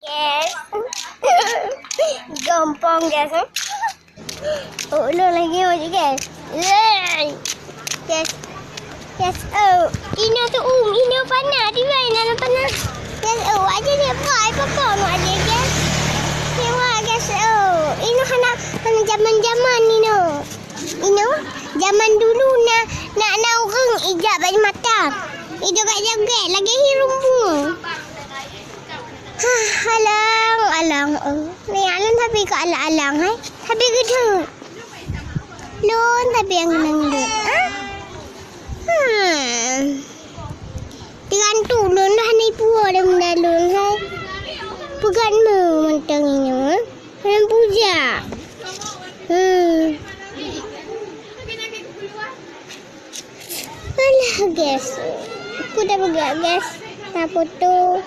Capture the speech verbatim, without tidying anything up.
Guys. Gampang, guys, eh. Oh, ulun lagi maju, guys. Yeay. Guys. Guys, oh. Inoe tu, um, inoe panas. Di mana inoe panas? Guys, oh, aja dia buat. Apa kau nak aja, guys? Tengok, guys, oh. Inoe hana, hana zaman-zaman inoe. Inoe, zaman dulu na, na, na ureueng ijak bak mata. Ijoget-joget lagèe hireuen bunga. Hah, alang, alang, oh. Ni lôn tapi ka alang-alang, hai. Tapi geudeuk. Lôn tapi nyang keuneuk geudeuk. Ah. Hmm. Teugantung lôn dah ni puwoe dah benda lôn, hai. Peugah meu mantong nyoe, hai. Lôn puja. Hmm. Alah, guys. Aku dah peugah, guys. Tapoto.